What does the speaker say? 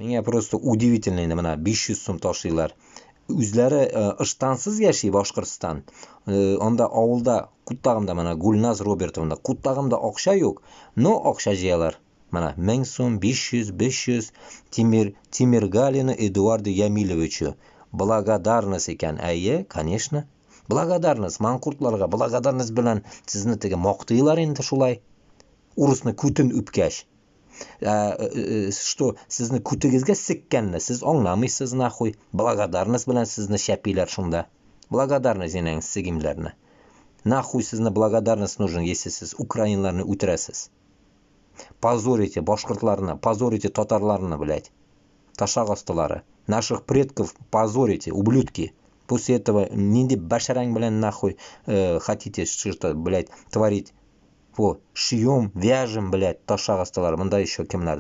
Миңа просто удивительно инде, менә 500 сум ташлыйлар. Үзләре ыштансыз яши Башкортстан. Анда авылда кутагымда, менә Гульназ Робертовна, кутагымда акча юк, но акча җыялар. Менә 1000 сум, 500, 500 Тимир Тимиргалину Эдуарду Ямилевичу. Благодарность икән. Әйе, конечно. Благодарность манкуртларга благодарность белән сезне теге мактыйлар инде шулай. Урысны күтен үпкәч. Что сезне күтегезгә сиккәнне сез аңламыйсыз, нахуй. Благодарность белән сезне шәпиләр шунда. Благодарность инәң сигимләрне. Нахуй сезне благодарность нужен, если сез украинларны үтерәсез. Позорите башкортларны, позорите татарларны, блядь. Ташак астылары. Наших предков позорите, ублюдки. После этого нинди башараң белән, нахуй, хотите что-то, блядь, творить. Во, шьем, вяжем, блядь, ташак астылары. Монда еще кемнәр?